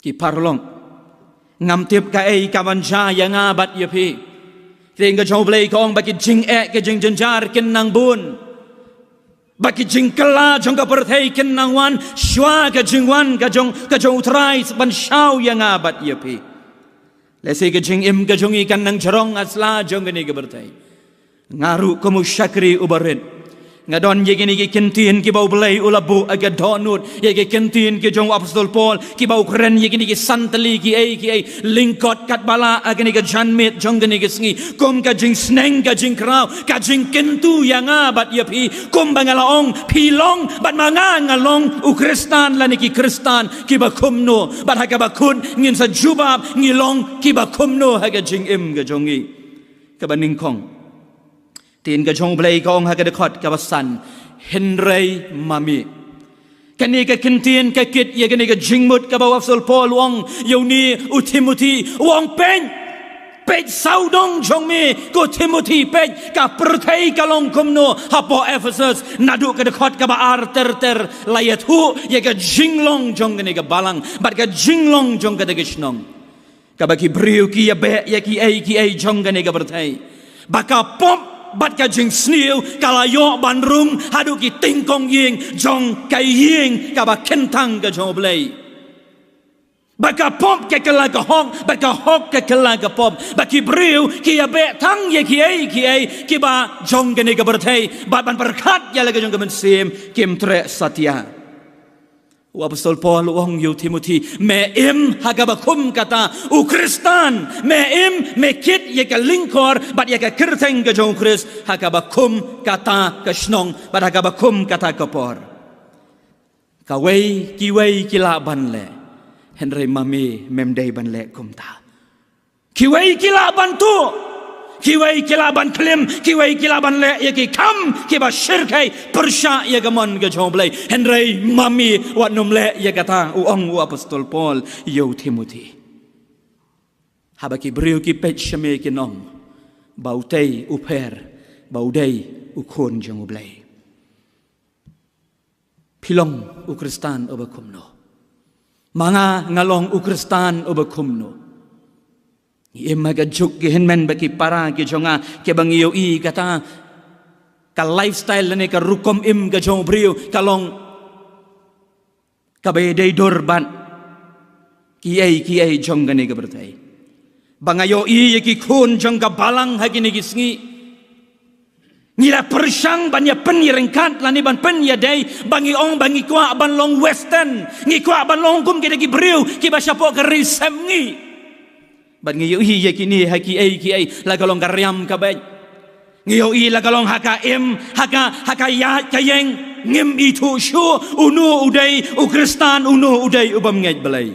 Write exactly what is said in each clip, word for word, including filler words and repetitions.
Ki paralok, ngam tip kaei kaban jia ïa nga bad ïa phi. Ktien ka jong U Blei ka ong ba ki jingeh ki jingjynjar kin nang bun, ba ki jingkylla jong ka pyrthei kin nang wan shuwa ka jingwan ka jong, ka jong U Trai ban shaw ïa nga bad ïa phi. Lehse ka jingim ka jong ngi kan nang jrong ha sla jong kane ka pyrthei. Nga ruh kum u shakri uba rit, nga don ïa kine ki kyntien kiba U Blei u la buh ha ka dohnud, ïa ki kyntien ki jong u Apostol Paul kiba u kren ïa kine ki san tylli kiei kiei lyngkot katba lah ha kane ka janmiet jong kane ka sngi, kum ka jingsneng ka jingkraw, ka jingkyntu ïa nga bad ïa phi, kumba nga la ong, phi long bad ma nga nga long u Khristan lane ki Khristan kiba kumno, bad ha kaba kut ngin sa jubab ngi long kiba kumno ha ka jingim ka jong ngi. Kaba nyngkong, ktien ka jong U Blei ka ong ha ka dkhot kaba san, hynrei ma me. Kane ka kyntien ka kit ïa kane ka jingmut kaba u Apostol Paul u ong ïa une u Timothi, u ong, peit, peit sawdong jong me ko Timothi, peit ka pyrthei ka long kumno hapoh Ephesus. Naduh ka dkhot kaba ar ter ter la ïathuh ïa ka jinglong jong kane ka balang bad ka jinglong jong kata ka shnong, kaba ki briew ki ïabeh ïa kiei kiei jong kane ka pyrthei, ba ka pop bad ka jingsniew ka la ïoh ban rung haduh ki tyngkong ïing jong ka ïing kaba kynthang ka jong U Blei, ba ka pop ka kylla ka hok, ba ka hok ka kylla ka pop, ba ki briew ki ïabeh tang ïa kiei kiei kiba jong kane ka pyrthei, bad ban pyrkhat ïa la ka jong ka mynsiem kim treh satia. U Apostol Paul u ong ïa u Timothi, me im ha kaba kum kata u Khristan, me im, me kit ïa ka lyngkor bad ïa ka kyrteng ka jong u Khrist ha kaba kum kata ka shnong bad ha kaba kum kata ka por. Kawei, kiwei ki lah ban leh, hynrei ma me mem dei ban leh kumta. Kiwei ki lah ban tuh, kiwei ki lah ban klim, kiwei ki lah ban leh ïa ki kam kiba shyrkhei pyrshah ïa ka mon ka jong U Blei, hynrei ma me wat nym leh ïa kata, u ong u Apostol Paul ïa u Timothi. Haba ki briew ki peit sha me kin ong ba utei u pher, ba u dei u khun jong U Blei. Phi long u Khristan uba kumno? Ma nga nga long u Khristan uba kumno? Ngi im ha ka juk ki hynmen bad ki para ki jong nga, kiba ngi ïohi kata ka lifestyle lane ka rukom im ka jong u briew ka long kaba ïadei dur bad kiei kiei jong kane ka pyrthei. Ba nga ïohi ïa ki khun jong ka balang ha kine ki sngi, ngi la pyrshang ban ïa pynïaryngkat lane ban pynïadei, ba ngi ong ba ngi kwah ban long western, ngi kwah ban long kum kita ki briew kiba shapoh ka ri sem ngi. Bad ngi ïohi ïa kine ha kiei kiei, la ka long ka riam ka beit. Ngi ïohi la ka long ha ka im, ha ka, ha ka ïaid ka ïeng, ngim ithuh shuh uno u dei u Khristan, uno u dei u bym ngeit Blei.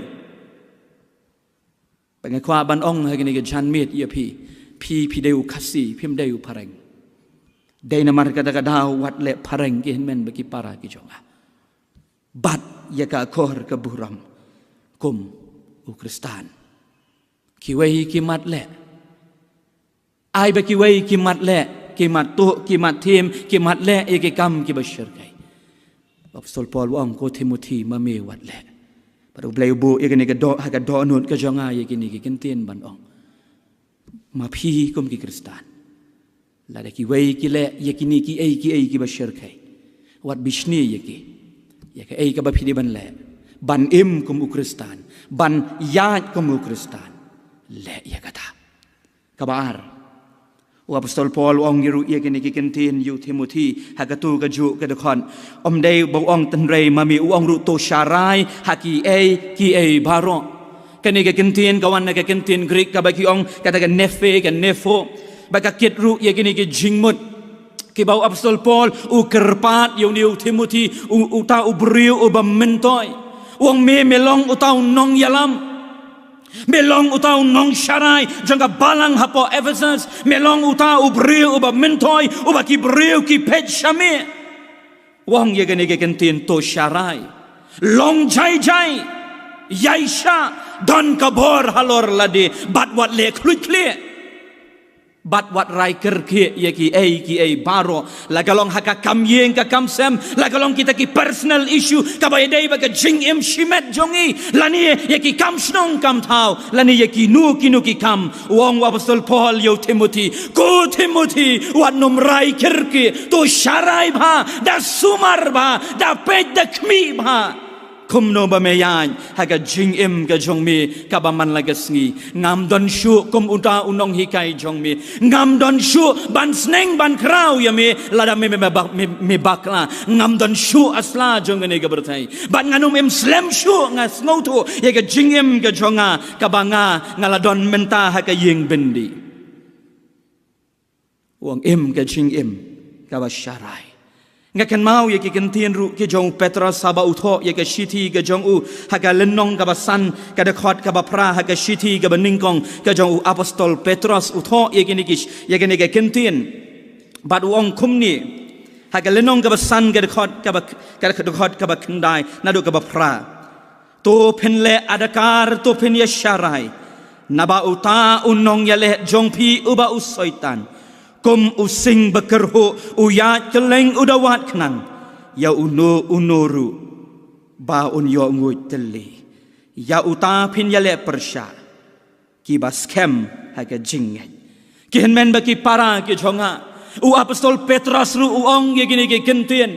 Ba nga kwah ban ong ha kane ka janmiet ïa phi, phi, phi dei u Khasi, phim dei u phareng. Dei namar kata ka daw wat leh phareng ki hynmen bad ki para ki jong nga. Bat ïa ka akor ka burom kum u Khristan. Kiwei ki mat leh. Ai ba kiwei ki mat leh, ki mat tuh, ki mat thiem, ki mat leh ïa ki kam kiba shyrkhei. Apostol Paul u ong, ko Timothi, ma me wat leh. Bad U Blei u buh ïa kane ka doh, ha ka dohnud ka jong nga ïa kine ki kyntien ban ong, ma phi kum ki Khristan, lada kiwei ki leh ïa kine kiei kiei kiba shyrkhei, wat bishni ïa ki. Ïa kaei kaba phi dei ban leh, ban im kum u Khristan, ban ïaid kum u Khristan, leh ïa kata. Kaba ar, u Apostol Paul u ong ruh ïa kine ki kyntien ïa u Timothi ha katu ka juh ka dkhot. Ym dei ba u ong hynrei ma me, u ong ruh to sharai ha kiei kiei baroh. Kane ka kyntien ka wan na ka kyntien Greek kaba ki ong kata ka nephe, ka nepho. Ba ka kit ruh ïa kine ki jingmut kiba u Apostol Paul u kyrpad ïa une u Timothi, u, uta u briew uba myntoi. U ong me, me long uta u nongïalam. Me long uta u nongsharai jong ka balang hapoh Ephesus. Me long uta u briew uba myntoi, uba ki briew ki peit sha me. U ong ïa kane ka kyntien to sharai. Long jai jai. Ïaishah, don ka bor halor lade, bad wat leh khluit khlieh. Bad wat rai kyrkieh ïa kiei kiei baroh, la ka long ha ka kam ïing ka kam sem, la ka long kita ki personal issue kaba ïadei bad ka jingim shimet jong ngi, lane ïa ki kam shnong kam thaw, lane ïa kino kino ki kam. U ong u apostol Paul ïa u Timothi, ko Timothi, wat nym rai kyrkieh, to sharai bha, da sumar bha, da peit da khmih bha. Kumno ba me ïaid ha ka jingim ka jong me kaba man la ka sngi. Ngam don shuh kum uta u nonghikai jong me. Ngam don shuh ban sneng ban khraw ïa me lada me, me, me, me, me bakla. Ngam don shuh ha sla jong kane ka pyrthei. Bad ngan ym im slem shuh, nga sngewthuh ïa ka jingim ka jong nga kaba nga, nga la don mynta ha ka ïing byndi. U ong im ka jingim kaba sharai. Nga kynmaw ïa ki ktien ruh ki jong u Petros haba u thoh ïa ka shithi ka jong u ha ka lynnong kaba san, ka dkhot kaba phra ha ka shithi kaba nyngkong ka jong u apostol Petros, u thoh ïa kine ki, ïa kine ki ktien. Bad u ong kumne ha ka lynnong kaba san, ka dkhot kaba, ka dkhot kaba khyndai naduh kaba phra. To phin leh adkar, to phin ïa sharai. Naba uta u nongïaleh jong phi uba u Soitan, kum u sing bakyrhuh, u ïaid kylleng u da wad khnang ïa uno uno ruh ba un ïoh nguid thylli. Ïa uta phin ïaleh pyrshah kiba skhem ha ka jingngeit. Ki hynmen bad ki para ki jong nga, u apostol Petros ruh u ong ïa kine ki ktien.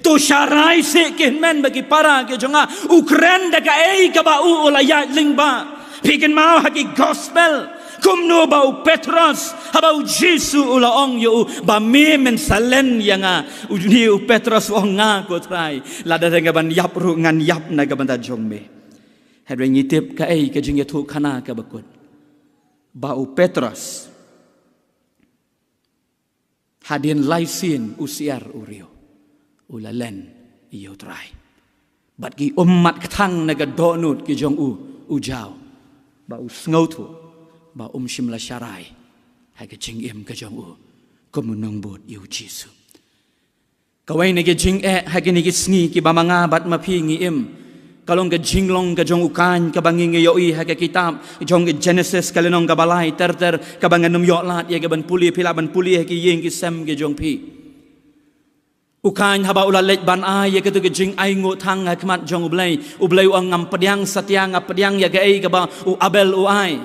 To sharai seh ki hynmen bad ki para ki jong nga. U kren da kaei kaba u, u la ïaid lyngba. Phi kynmaw ha ki gospel kumno ba u Petros, haba u Jisu u la ong ïa u ba me men sa len ïa nga, une u Petros u ong, nga ko Trai, lada dei nga ban ïap ruh ngan ïap na ka bynta jong me. Hynrei ngi tip kaei ka jingïathuhkhana kaba kut, ba u Petros hadien lai sien u syiar u riew u la len ïa u Trai. Bad ki ummat kthang na ka dohnud ki jong u, u jaw ba u sngewthuh ba um shym la sharai ha ka jingim ka jong u kum u nongbud ïa u Jisu. Kawei na ki jingeh ha kine ki sngi kiba ma nga bad ma phi ngi im, ka long ka jinglong ka jong u Kain kaba ngi, ngi ïohi ha ka kitab jong ka Genesis ka lynnong kaba lai ter ter, kaba ngan ym ïoh lad ïa ka ban pule, phi lah ban pule ha ki ïing ki sem ki jong phi. U Kain haba u la leit ban ai ïa katu ka jingainguh thang ha khmat jong U Blei, U Blei u ong, ngam pdiang satia, nga pdiang ïa kaei kaba u Abel u ai.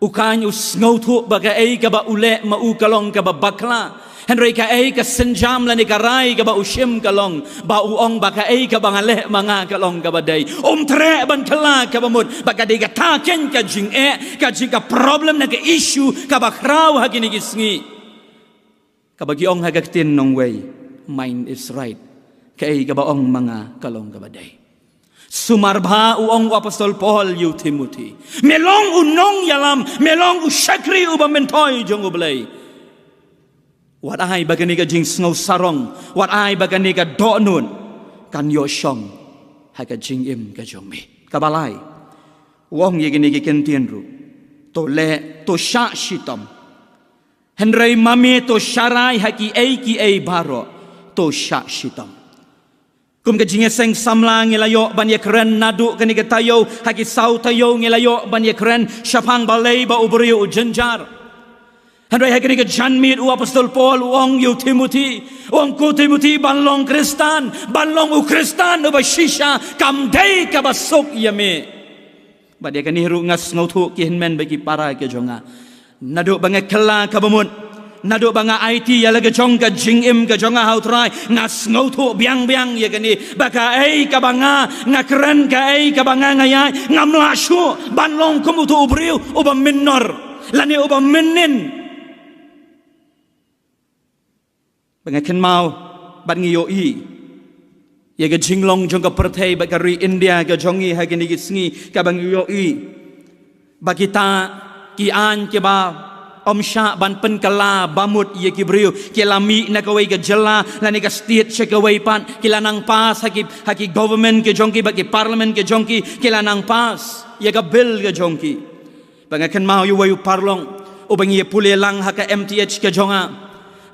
U Kain u sngewthuh ba kaei kaba u leh ma u ka long kaba bakla. Hynrei kaei ka sienjam lane ka rai kaba u shim ka long ba u ong ba kaei kaba nga leh ma nga ka long kaba dei. Um treh ban kylla kaba mut ba ka dei kata kein ka jingeh, ka jing, ka problem na ka issue kaba khraw ha kine ki sngi. Kaba ki ong ha ka ktien nongwei, mine is right. Kaei kaba ong ma nga ka long kaba dei. Sumar bha, u ong u apostol Paul ïa u Timothi, me long u nongïalam, me long u shakri uba myntoi jong U Blei. Wat ai ba kane ka jingsngew sarong, wat ai ba kane ka dohnud kan ïoh shong ha ka jingim ka jong me. Kaba lai, u ong ïa kine ki ktien ruh, to leh, to shah shitom. Hynrei ma me to sharai ha kiei kiei baroh, to shah shitom. Kum ka jingïaseng samla ngi la ïoh ban ïakren naduh kane ka taïew ha ki saw taïew, ngi la ïoh ban ïakren shaphang balei ba u briew u jynjar. Hynrei ha kane ka janmiet u apostol Paul u ong ïa u Timothi, u ong, ko Timothi, ban long Khristan, ban long u Khristan uba shisha kam dei kaba suk ïa me. Bad ïa kane ruh nga sngewthuh ki hynmen bad ki para ki jong nga, naduh ba nga kylla kaba mut, naduh ba nga aiti ïa la ka jong ka jingim ka jong nga ha u Trai, nga sngewthuh biang biang ïa kane ba kaei kaba nga, nga kren, kaei kaba nga, nga ïaid, ngam lah shuh ban long kum uto u briew uba mynnor lane uba mynnin. Ba nga kynmaw bad ngi ïohi ïa ka jinglong jong ka pyrthei bad ka ri India ka jong ngi ha kine ki sngi, kaba ngi ïohi ba kita ki aiñ kiba ym shah ban pynkylla bamut ïa ki briew, ki la mih na kawei ka jylla lane ka state sha kawei pat, ki la nang pass ha ki, ha ki government ki jong ki bad ki parliament ki jong ki, ki la nang pass ïa ka bill ka jong ki. Ba nga kynmaw ïa uwei u paralok uba ngi ïa pule lang ha ka M T H ka jong nga,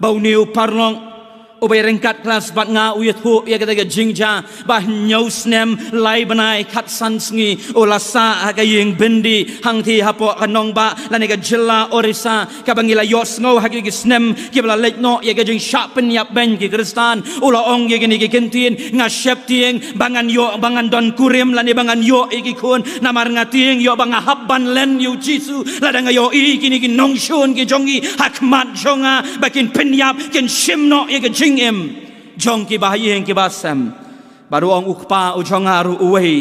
ba une u paralok Uba ïaryngkat klas bad nga u ïathuh ïa kata ka jingjia ba hynñiew snem lai bnai khatsan sngi u la sah ha ka ïing byndi hangtei hapoh ka nongbah lane ka jylla Orissa, kaba ngi la ïohsngew ha ki snem kiba la leit noh ïa ka jingshah pynïap beiñ ki Khristan. U la ong ïa kine ki kyntien, nga sheptieng ba ngan ïoh, ba ngan don kurim lane ba ngan ïoh ïa ki khun, namar nga tieng ïoh ba nga hap ban len ïa u Jisu lada nga ïohi kine ki nongshun ki jong ngi ha khmat jong nga ba kin pynïap, kin shim noh ïa ka jingim jong kiba ha ïing kiba sem. Bad u ong u kpa u jong nga ruh uwei